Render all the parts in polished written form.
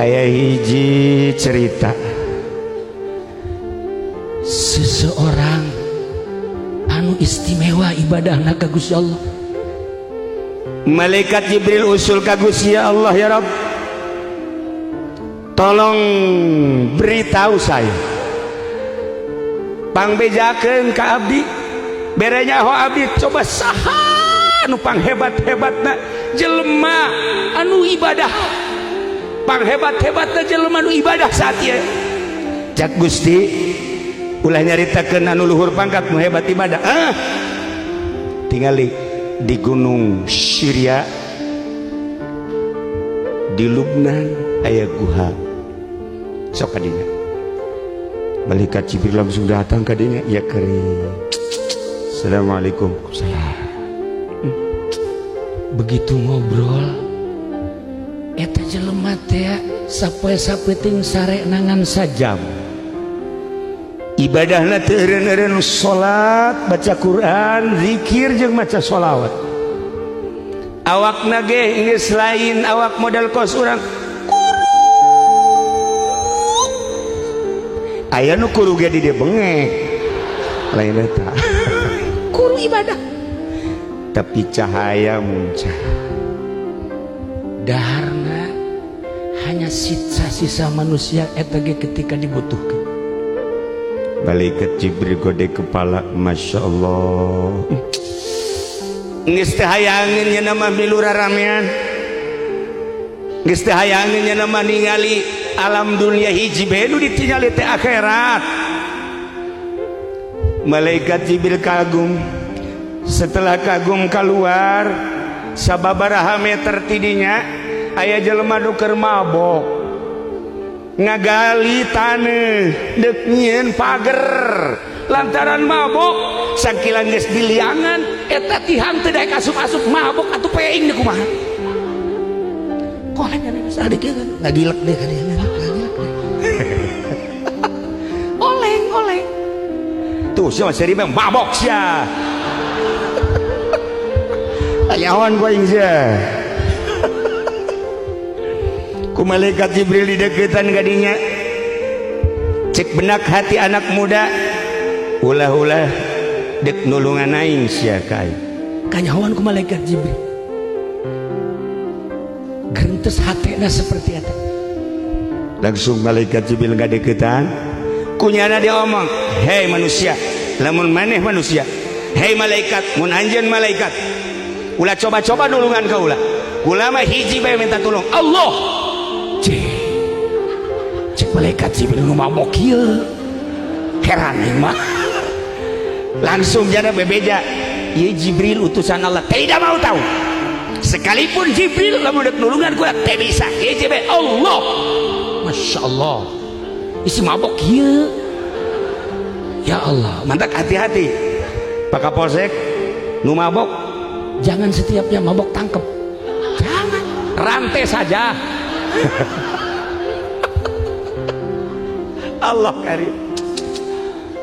Aya hiji cerita seseorang anu istimewa ibadahna ka Gusti Allah. Malaikat Jibril usul ka Gusti Allah, ya Rabb, tolong beritahu saya, pangbejakeun ka abdi, bere nyaho abdi, coba saha anu panghebat-hebatna jelema anu ibadah, panghebat-hebatna jelema anu ibadah saat ieu. Cak Gusti, ulah nyaritakeun anu luhur pangkat nu hebat ibadah. Ah, tingali di gunung Syria, di Lubnan aya guha, sok kadinya. Malaikat Jibril langsung datang kadinya, ya kering. Assalamualaikum. Salam. Begitu ngobrol eta jelema teh sapoe sapeting sare nangan sajam, ibadahna teu eureun-eureun salat, baca Quran, zikir jeung maca sholawat. Awakna ge geus lain awak model kos urang, aya nu kuru ge di dieu bengek, lain eta kuru ibadah, tapi cahaya muncah. Daharna hanya sisa-sisa manusia eta ge ketika dibutuhkan. Malaikat Jibril gode kepala, Masya Allah, geus teu hayangeun nya nama milu raramean, geus teu hayangeun nya nama ningali alam dunia, hiji bae nu ditingali teh akhirat. Malaikat Jibril kagum. Setelah kagum keluar sababaraha meter tidinya aya jelema nu keur mabok ngagali taneuh deuk nyieun pager. Lantaran mabok sakilan geus diliangan eta tihang teu daek asup-asup, mabok atuh peing deui kumaha. Koleng anu sadik kan ngagilek deh kan, ngagilek deh. Oleng oleng tuh sia seri mabok sia. Ayawan ku aing sia. Ku malaikat Jibril dideketan kadinya. Cek benak hati anak muda, ulah-ulah dek nulungan aing sia kai. Kanyahoan ku malaikat Jibril, gerentes hatena seperti eta. Langsung malaikat Jibril ngadeketan, kunyana dia omong, hei manusia, lamun maneh manusia, hei malaikat, mun anjeun malaikat, ulah coba-coba nulungan ka ulah. Kula mah hiji bae minta tolong Allah. Cek cek malaikat Jibril, nu mabok ieu heran ieu mah. Langsung jana bebeja, ieu Jibril utusan Allah, tidak mau tahu. Sekalipun Jibril lamun dek nulungan kula teu bisa, hiji bae Allah. Masya Allah, isi mabok ieu, ya Allah. Mantap, hati-hati Pak Kapolsek, nu mabok jangan setiapnya mabok tangkep, jangan, rantai saja. Allah karim.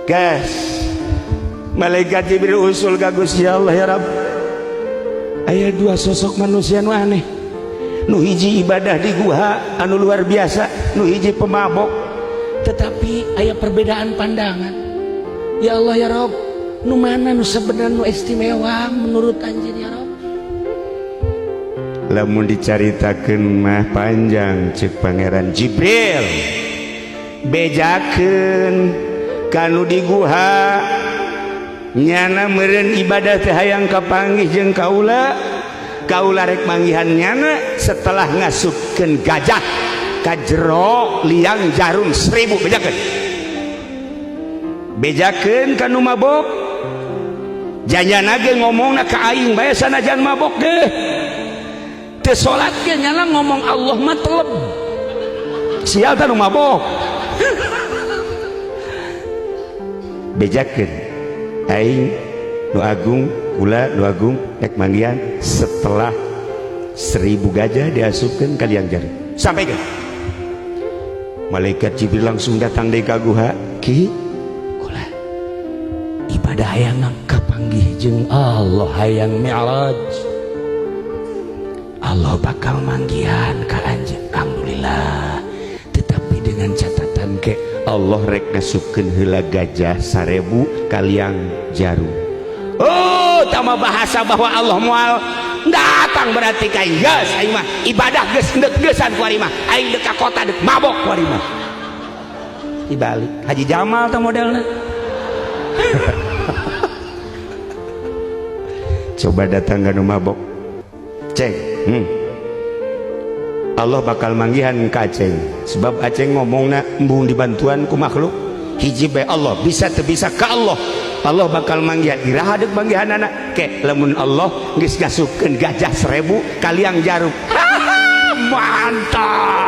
Guys, malaikat Jibril usul ka Gusti Allah, ya Rabb, aya dua sosok manusia nu aneh, nu hiji ibadah di guha anu luar biasa, nu hiji pemabok, tetapi aya perbedaan pandangan. Ya Allah ya Rabb, nu mana nu sebenarnya nu istimewa menurut anjeun, ya Rabb? Lamun dicaritakeun mah panjang. Cek Pangeran Jibril, bejakeun kanu di guha, nyana meureun ibadah teh hayang kapanggih jeung kaula, kaula rek manggihan nyana setelah ngasupkeun gajah ka jero liang jarum 1000. Bejakeun, bejakeun kanu mabok, janyana ge ngomongna ka aing bae sanajan mabok ge teu salat ge nyana ngomong Allah mah teleb. Sial tah nu mabok. Bejakeun aing nu agung, kula nu agung rek manggihan setelah 1000 gajah diasupkeun ka liang jarum. Sampaikan. Malaikat Jibril langsung datang deui ka guha. Ki kula ibadah hayang kapanggih jeung Allah, hayang mi'raj, Allah bakal manggihan ka anjeun. Alhamdulillah. Allah rek ngasupkeun heula gajah 1000 kaliang jarum. Oh, tama bahasa bahwa Allah moal datang berarti ka aing geus aing mah ibadah geus endek geusan ku ari mah aing dek ka kota dek mabok ku ari mah. Dibalik Haji Jamal teh modelna. Coba datang ka nu mabok. Ceng, Allah bakal manggihan ka Aceng sebab Aceng ngomongna embung dibantuan ku makhluk hiji bae Allah bisa teu bisa ka Allah. Allah bakal manggihan iraha deuk manggihanana ke lamun Allah geus ngasupkeun gajah 1000 kaliang jarum. Mantap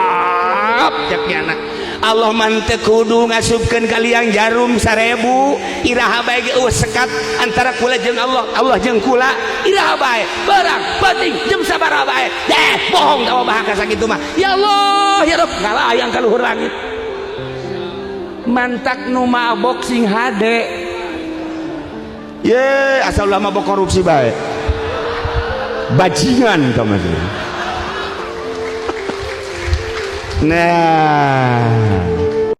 cek nyana. Allah mah teu kudu ngasupkeun kaliang jarum 1000 iraha bae ge eueuh sekat antara kula jeung Allah, Allah jeung kula iraha bae berang penting jam sabaraha bae deh bohong tawa bahasa sakitu mah. Ya Allah ya Rabb ngalayang ka luhur langit. Mantak nu mabok sing hade ye asal ulah mabok korupsi bae bajingan tah maksudnya. Nah,